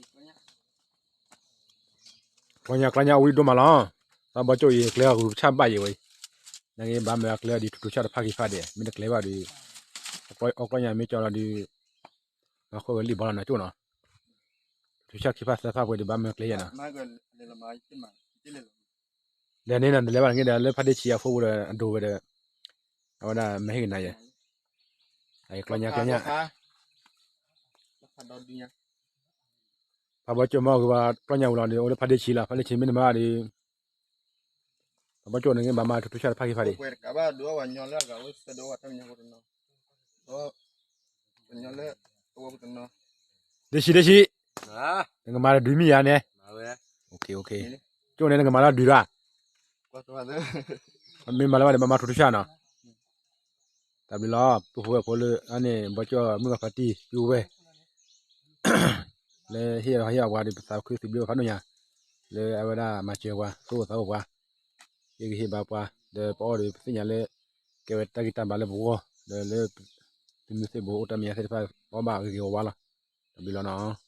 ကျီညါကျီညါအဝံၣ်ဒိၣ်မးလီၤ, သးဘီကၠိၣ်အံၤ ကျဲအဂုၤဆၣ်ဘၣ်ယံၤဝဲအံၤ, နာ်က့ဘၣ်မၢအကျဲအီၤဒ်ထူထူဆၣ်တဖၣ်ခံဖၣ်ဒဲး မ့ၢ်တကျဲဘၣ်ဒီး, အီၣ်ကျီညါမ့ၢ်ကၠီလီၤဒီး, မၤဃိဝဲလံၣ်ဘီလီၤနီၤကၠိၣ်နီၤ, ထူထူဆၣ်ခံဖၣ်သၢဖၣ်ပှဲၤဒီးဘၣ်မၢကျဲယဲနီၤ လဲၤန့ၣ်နတလဲၤဘၣ်န့ၣ်ဒီး လၢဖါဒ့ဆံးအဖိပူၤဒီးအဒိၣ်ဝဲဒီး, အဝဲဒၣ်မ့ၢ်ဟ့ၣ်ကနၤယဲ, ကျီညါကျီညါ, ဖးဘီကၠိၣ်မ့ၢ်ဂ့ၤဘၣ်ကျီညါဝံၤလီၤဒီး အိၣ်လၢဖါဒ့ဆံးလီၤ ဖါဒ့ဆံးမ့ၢ်နမၤဒီး, ဖးဘီကၠိၣ်န့ၣ်ဂ့ၤဘၣ်မၤထူထူဆၣ်တဖၣ်ခံဖၣ်ဒံး ဒ့ဆံးဒ့ဆံး, နကမၤလၢဒုးမ့ၢ်ယၤန့ၣ်, ကၠိၣ်န့ၣ်နကမၤလၢဒုးဒီး, မ့ၢ်မၤလၢဘၣ်ဒီးဘၣ်မၤထူထူဆၣ်နီၤ, တၢ်ဘျုးလီၤ ပုၢ်ဖိဝဲၢ်ဖိလၢအန့ၣ် ဘီကၠိၣ်မုၢ်ဂၤဖါတံၢ် ပုၢ်ဝဲၢ် လၢဟ့ၣ်ဟ့ၣ်အီၤပှၤဒီး ပသးခုသံဘျုးဖးဒိၣ်ညါ, လၢအဝဲဒၣ်မၤစၢၤပှၤ သူၣ်အိၣ်သးအိၣ်ပှၤ, ဟ့ၣ်ဂံၢ်ဟ့ၣ်ဘါပှၤ, ဒီးပအီၣ်ဒီးပသ့ၣ်ညါလၢ ကဲဝဲတၢ်ဂံၢ်တၢ်ဘါလၢပဂီၢ် ဒီးလၢ သုးမုၢ်သံၣ်ဘိအိၣ်တၢ်မဲာ်ညါသ့ၣ်တဖၣ် ပအီၣ်ဘၣ်ဂ့ၤဂ့ၤဝါဝါလီၤ, တၢ်ဘျုးလီၤနီၤ.